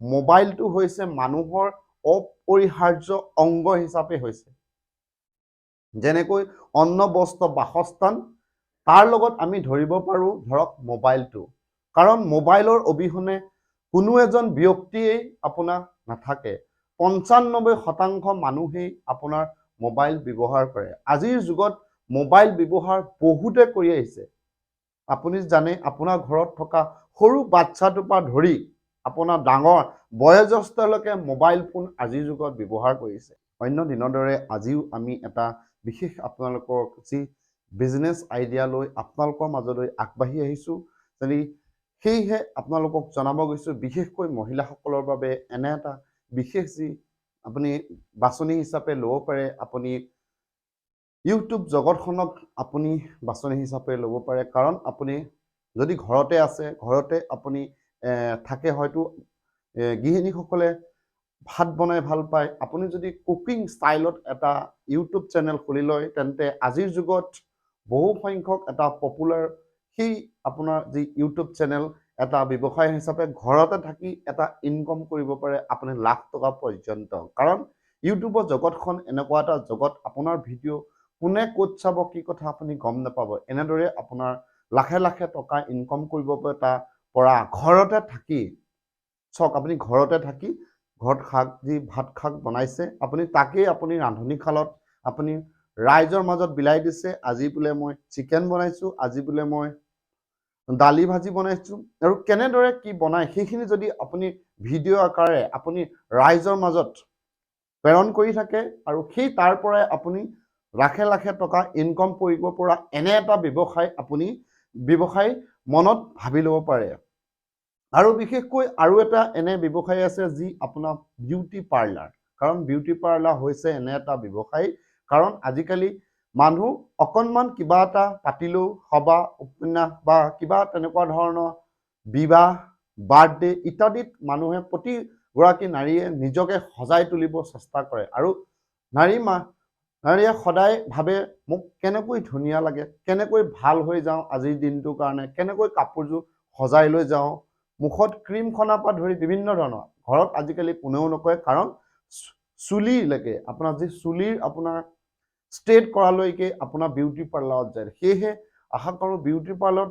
মোবাইলটো হৈছে মানুহৰ অপৰিহাৰ্য অংগ হিচাপে হৈছে। যেনেকৈ অন্ন, বস্ত্ৰ, বাসস্থান, তাৰ লগত আমি ধৰিব পাৰোঁ ধৰক মোবাইলটো। কাৰণ মোবাইলৰ অবিহনে কোনো এজন ব্যক্তিয়েই আপোনাৰ নাথাকে। 95% মানুহেই আপোনাৰ মোবাইল ব্যৱহাৰ কৰে। আজিৰ যুগত মোবাইল ব্যৱহাৰ বহুতে কৰি আহিছে। আপুনি জানে, আপোনাৰ ঘৰত থকা সৰু বাচ্ছাটোৰ পৰা ধৰি আপোনাৰ ডাঙৰ বয়োজ্যেষ্ঠলৈকে মোবাইল ফোন আজিৰ যুগত ব্যৱহাৰ কৰিছে। অন্য দিনৰ দৰে আজিও আমি এটা বিশেষ আপোনালোকক যি বিজনেছ আইডিয়া লৈ আপোনালোকৰ মাজলৈ আগবাঢ়ি আহিছোঁ। যদি সেয়েহে আপোনালোকক জনাব গৈছোঁ, বিশেষকৈ মহিলাসকলৰ বাবে এনে এটা বিশেষ যি আপুনি বাছনি হিচাপে ল'ব পাৰে, আপুনি ইউটিউব জগতখনক আপুনি বাছনি হিচাপে ল'ব পাৰে। কাৰণ আপুনি যদি ঘৰতে আছে, ঘৰতে আপুনি থাকে, হয়তো গৃহিণীসকলে ভাত বনাই ভাল পায়। আপুনি যদি কুকিং ষ্টাইলত এটা ইউটিউব চেনেল খুলি লয়, তেন্তে আজিৰ যুগত বহু সংখ্যক এটা পপুলাৰ সেই আপোনাৰ যি ইউটিউব চেনেল এটা ব্যৱসায় হিচাপে ঘৰতে থাকি এটা ইনকম কৰিব পাৰে আপুনি লাখ টকা পৰ্যন্ত। কাৰণ ইউটিউবৰ জগতখন এনেকুৱা এটা জগত, আপোনাৰ ভিডিঅ' কোনে ক'ত চাব, কি কথা আপুনি গম নাপাব। এনেদৰে আপোনাৰ লাখে লাখে টকা ইনকম কৰিব পাৰে তাৰ পৰা ঘৰতে থাকি। চাওক, আপুনি ঘৰতে থাকি ঘৰত শাক যি ভাত শাক বনাইছে, আপুনি তাকেই আপুনি ৰান্ধনীশালত আপুনি ৰাইজৰ মাজত বিলাই দিছে। আজি বোলে মই চিকেন বনাইছোঁ, আজি বোলে মই দালি ভাজি বনাইছোঁ আৰু কেনেদৰে কি বনায়, সেইখিনি যদি আপুনি ভিডিঅ' আকাৰে আপুনি ৰাইজৰ মাজত প্ৰেৰণ কৰি থাকে আৰু সেই তাৰ পৰাই আপুনি লাখে লাখে টকা ইনকম কৰিব পৰা এনে এটা ব্যৱসায় আপুনি ব্যৱসায় মনত ভাবি ল'ব পাৰে। আৰু বিশেষকৈ আৰু এটা এনে ব্যৱসায় আছে যি আপোনাৰ বিউটি পাৰ্লাৰ। কাৰণ বিউটি পাৰ্লাৰ হৈছে এনে এটা ব্যৱসায়, কাৰণ আজিকালি মানুহ অকণমান কিবা এটা পাতিলেও, সভা উপন্যাস বা কিবা তেনেকুৱা ধৰণৰ বিবাহ, বাৰ্থডে ইত্যাদিত মানুহে প্ৰতিগৰাকী নাৰীয়ে নিজকে সজাই তুলিব চেষ্টা কৰে। আৰু নাৰীয়ে সদায় ভাবে, মোক কেনেকৈ ধুনীয়া লাগে, কেনেকৈ ভাল হৈ যাওঁ, আজিৰ দিনটোৰ কাৰণে কেনেকৈ কাপোৰযোৰ সজাই লৈ যাওঁ, মুখত ক্ৰীম সনাৰ পৰা ধৰি বিভিন্ন ধৰণৰ। ঘৰত আজিকালি কোনেও নকয়, কাৰণ চুলিলৈকে আপোনাৰ যি চুলিৰ আপোনাৰ ষ্ট্ৰেইট কৰালৈকে আপোনাৰ বিউটি পাৰ্লাৰত যায়। সেয়েহে আশা কৰোঁ, বিউটি পাৰ্লাৰত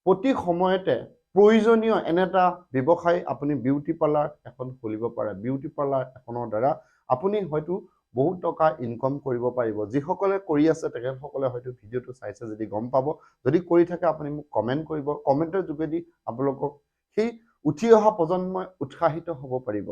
প্ৰতি সময়তে প্ৰয়োজনীয় এনে এটা ব্যৱসায় আপুনি বিউটি পাৰ্লাৰ এখন খুলিব পাৰে। বিউটি পাৰ্লাৰ এখনৰ দ্বাৰা আপুনি হয়তো বহুত টকা ইনকম কৰিব পাৰিব। যিসকলে কৰি আছে, তেখেতসকলে হয়তো ভিডিঅ'টো চাইছে যদি গম পাব। যদি কৰি থাকে, আপুনি মোক কমেণ্ট কৰিব। কমেণ্টৰ যোগেদি আপোনালোকক সেই উঠি অহা প্ৰজন্মই উৎসাহিত হ'ব পাৰিব।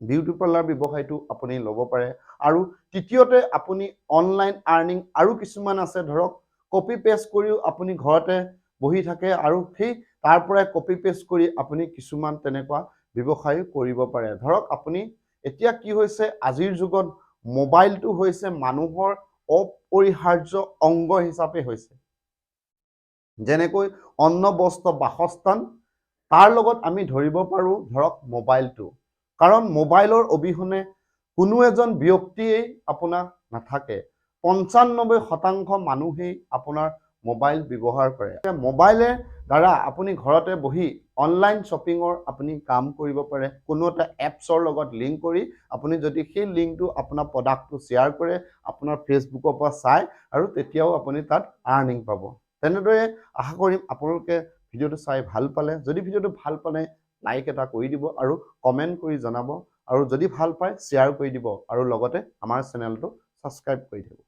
বিউটি পাৰ্লাৰ ব্যৱসায়টো আপুনি ল'ব পাৰে। আৰু তৃতীয়তে আপুনি অনলাইন আৰ্নিং আৰু কিছুমান আছে। ধৰক কপি পেষ্ট কৰিও আপুনি ঘৰতে বহি থাকে আৰু সেই তাৰ পৰাই কপি পেষ্ট কৰি আপুনি কিছুমান তেনেকুৱা ব্যৱসায়ো কৰিব পাৰে। ধৰক আপুনি এতিয়া কি হৈছে, আজিৰ যুগত মোবাইলটো হৈছে মানুহৰ অপৰিহাৰ্য অংগ হিচাপে হৈছে। যেনেকৈ অন্ন, বস্ত্ৰ, বাসস্থান, তাৰ লগত আমি ধৰিব পাৰোঁ ধৰক মোবাইলটো। কাৰণ মোবাইলৰ অবিহনে কোনো এজন ব্যক্তিয়েই আপোনাৰ নাথাকে। 95% মানুহেই আপোনাৰ মোবাইল ব্যৱহাৰ কৰে। মোবাইলে দ্বাৰা আপুনি ঘৰতে বহি অনলাইন শ্বপিঙৰ আপুনি কাম কৰিব পাৰে। কোনো এটা এপছৰ লগত লিংক কৰি আপুনি যদি সেই লিংকটো আপোনাৰ প্ৰডাক্টটো শ্বেয়াৰ কৰে, আপোনাৰ ফেচবুকৰ পৰা চাই আৰু তেতিয়াও আপুনি তাত আৰ্নিং পাব। তেনেদৰে আশা কৰিম আপোনালোকে ভিডিঅ'টো চাই ভাল পালে। যদি ভিডিঅ'টো ভাল পালে, লাইক এটা কৰি দিব আৰু কমেণ্ট কৰি জনাব আৰু যদি ভাল পায়, শ্বেয়াৰ কৰি দিব আৰু লগতে আমাৰ চেনেলটো ছাবস্ক্ৰাইব কৰি থাকিব।